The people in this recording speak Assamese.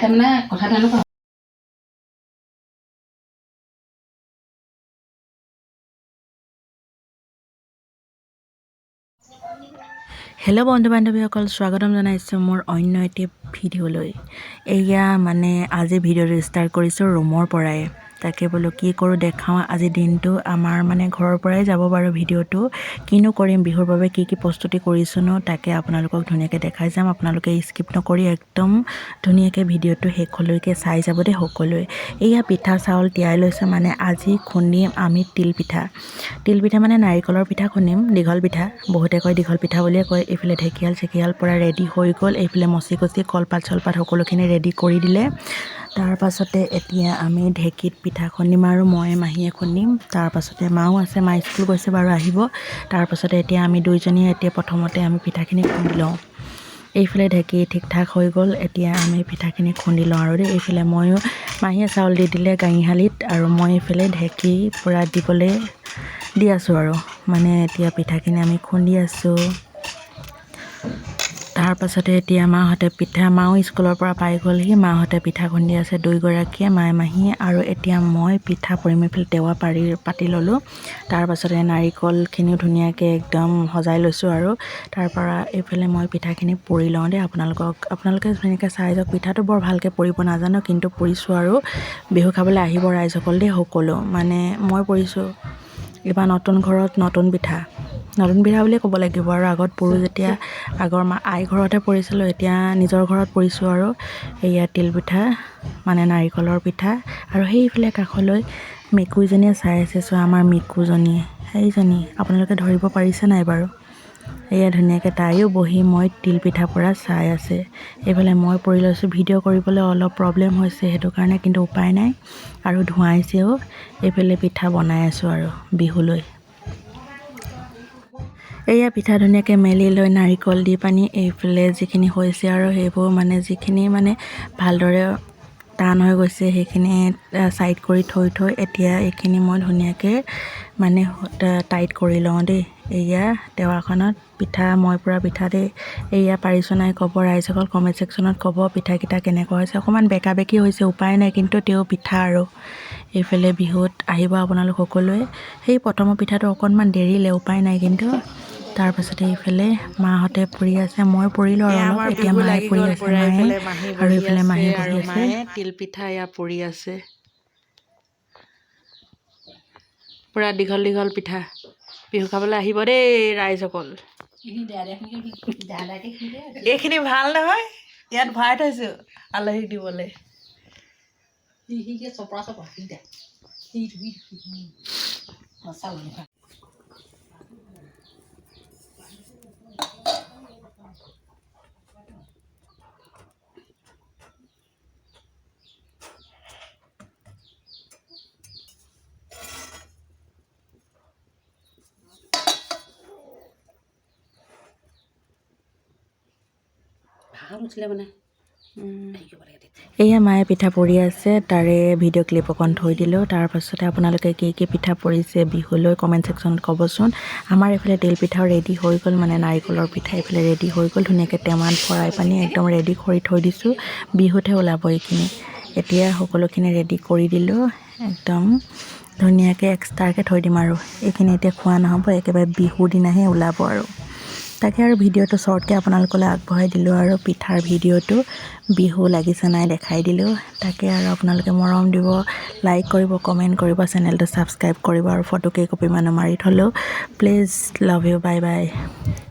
তাৰমানে কথাটো এনেকুৱা। হেল্ল' বন্ধু বান্ধৱীসকল, স্বাগতম জনাইছোঁ মোৰ অন্য এটি ভিডিঅ'লৈ। এয়া মানে আজি ভিডিঅ'টো ষ্টাৰ্ট কৰিছোঁ ৰুমৰ পৰাই। তাকে বোলো কি কৰোঁ দেখাওঁ আজি দিনটো। আমাৰ মানে ঘৰৰ পৰাই যাব বাৰু ভিডিঅ'টো। কিনো কৰিম, বিহুৰ বাবে কি কি প্ৰস্তুতি কৰিছোঁনো, তাকে আপোনালোকক ধুনীয়াকৈ দেখাই যাম। আপোনালোকে স্কিপ নকৰি একদম ধুনীয়াকৈ ভিডিঅ'টো শেষলৈকে চাই যাব দেই সকলোৱে। এয়া পিঠা চাউল তিয়াই লৈছোঁ, মানে আজি খুন্দিম আমি তিলপিঠা। তিলপিঠা মানে নাৰিকলৰ পিঠা খুন্দিম, দীঘল পিঠা, বহুতে কয় দীঘল পিঠা বুলিয়ে কয়। এইফালে ঢেকীয়াল চেকিয়াল পূৰা ৰেডি হৈ গ'ল। এইফালে মচি কচি কলপাত চলপাত সকলোখিনি ৰেডি কৰি দিলে। তাৰ পাছতে এতিয়া আমি ঢেঁকীত পিঠা খুন্দিম আৰু মই মাহীয়ে খুন্দিম। তাৰপাছতে মাও আছে, মা স্কুল গৈছে বাৰু, আহিব। তাৰপাছতে এতিয়া আমি দুইজনীয়ে এতিয়া প্ৰথমতে আমি পিঠাখিনি খুন্দি লওঁ। এইফালে ঢেঁকী ঠিক ঠাক হৈ গ'ল, এতিয়া আমি পিঠাখিনি খুন্দি লওঁ আৰু দেই। এইফালে ময়ো, মাহীয়ে চাউল দি দিলে গাঙিশালিত আৰু মই এইফালে ঢেঁকী পূৰা দিবলৈ দি আছোঁ আৰু মানে এতিয়া পিঠাখিনি আমি খুন্দি আছোঁ। তাৰপাছতে এতিয়া মাহঁতে পিঠা, মাও স্কুলৰ পৰা পাই গ'লহি, মাহঁতে পিঠা খুন্দি আছে দুইগৰাকীয়ে, মায়ে মাহীয়ে। আৰু এতিয়া মই পিঠা পৰিম, এইফালে টেৱা পাৰি পাতি ল'লোঁ। তাৰপাছতে নাৰিকলখিনিও ধুনীয়াকৈ একদম সজাই লৈছোঁ আৰু তাৰপৰা এইফালে মই পিঠাখিনি পুৰি লওঁ দেই। আপোনালোকে ধুনীয়াকৈ চাই যাওক। পিঠাটো বৰ ভালকৈ পুৰিব নাজানো, কিন্তু পুৰিছোঁ আৰু বিহু খাবলৈ আহিব ৰাইজসকল দেই সকলো। মানে মই পুৰিছোঁ এইবাৰ নতুন ঘৰত নতুন পিঠা, নতুন পিঠা বুলিয়ে ক'ব লাগিব আৰু। আগত পুৰোঁ যেতিয়া আগৰ মা আই ঘৰতহে পুৰিছিলোঁ, এতিয়া নিজৰ ঘৰত পুৰিছোঁ আৰু। এয়া তিলপিঠা মানে নাৰিকলৰ পিঠা। আৰু সেইফালে কাষলৈ মেকুৰীজনীয়ে চাই আছে, চোৱা আমাৰ মিকুজনীয়ে, সেইজনী আপোনালোকে ধৰিব পাৰিছে নাই বাৰু? এয়া ধুনীয়াকৈ তাইও বহি মই তিলপিঠা পুৰা চাই আছে। এইফালে মই পুৰি লৈছোঁ, ভিডিঅ' কৰিবলৈ অলপ প্ৰব্লেম হৈছে সেইটো কাৰণে, কিন্তু উপায় নাই আৰু ধোঁৱাইছেও। এইফালে পিঠা বনাই আছোঁ আৰু বিহুলৈ। এয়া পিঠা ধুনীয়াকৈ মেলি লৈ নাৰিকল দি পানি এইফালে যিখিনি হৈছে আৰু সেইবোৰ মানে যিখিনি মানে ভালদৰে টান হৈ গৈছে সেইখিনি ছাইড কৰি থৈ থৈ এতিয়া এইখিনি মই ধুনীয়াকৈ মানে টাইট কৰি লওঁ দেই। এয়া টেৱাখনত পিঠা, মই পুৰা পিঠা দেই। এয়া পাৰিছোঁ নাই ক'ব ৰাইজসকল, কমেণ্ট ছেকশ্যনত ক'ব পিঠাকেইটা কেনেকুৱা হৈছে। অকণমান বেকা বেকি হৈছে, উপায় নাই, কিন্তু তেওঁ পিঠা আৰু। এইফালে বিহুত আহিব আপোনালোক সকলোৱে। সেই প্ৰথমৰ পিঠাটো অকণমান দেৰিলে, উপায় নাই কিন্তু। তাৰপাছতে এইফালে মাহঁতে পুৰি আছে, মই পুৰিলোঁ আৰু এয়া অলপ। আমাৰ এতিয়া বিহু মায়ে লাগি পুৰি গ'ল আছে, পুৰা। মায়ে এইফালে মাহী আৰু বহি এইফালে আছে মাহী বহি আৰু আছে। মায়ে তিলপিঠা এয়া পুৰি আছে, পুৰা দীঘল দীঘল পিঠা। বিহু খাবলৈ আহিব দেই ৰাইজসকল। এইখিনি ভাল নহয়, ইয়াত ভৰাই থৈছোঁ আলহীক দিবলৈ। চপৰা চপৰা। ভাল উঠিলে মানে হেৰি কৰিব লাগে তেতিয়া। এয়া মায়ে পিঠা পুৰি আছে, তাৰে ভিডিঅ' ক্লিপ অকণ থৈ দিলোঁ। তাৰপাছতে আপোনালোকে কি কি পিঠা পুৰিছে বিহুলৈ কমেণ্ট ছেকশ্যনত ক'বচোন। আমাৰ এইফালে তিল পিঠাও ৰেডি হৈ গ'ল, মানে নাৰিকলৰ পিঠা এইফালে ৰেডি হৈ গ'ল। ধুনীয়াকৈ টেমাত ভৰাই পানি একদম ৰেডি কৰি থৈ দিছোঁ, বিহুতহে ওলাব এইখিনি। এতিয়া সকলোখিনি ৰেডি কৰি দিলোঁ, একদম ধুনীয়াকৈ এক্সট্ৰাকৈ থৈ দিম আৰু এইখিনি এতিয়া খোৱা নহ'ব, একেবাৰে বিহুৰ দিনাহে ওলাব আৰু। তাকে আৰু ভিডিঅ'টো শ্বৰ্টকৈ আপোনালোকলৈ আগবঢ়াই দিলোঁ আৰু পিঠাৰ ভিডিঅ'টো বিহু লাগিছে নাই দেখাই দিলোঁ। তাকে আৰু আপোনালোকে মৰম দিব, লাইক কৰিব, কমেণ্ট কৰিব, চেনেলটো ছাবস্ক্ৰাইব কৰিব আৰু ফটো কেইকপিমানো মাৰি থ'লোঁ। Please, love you, bye bye.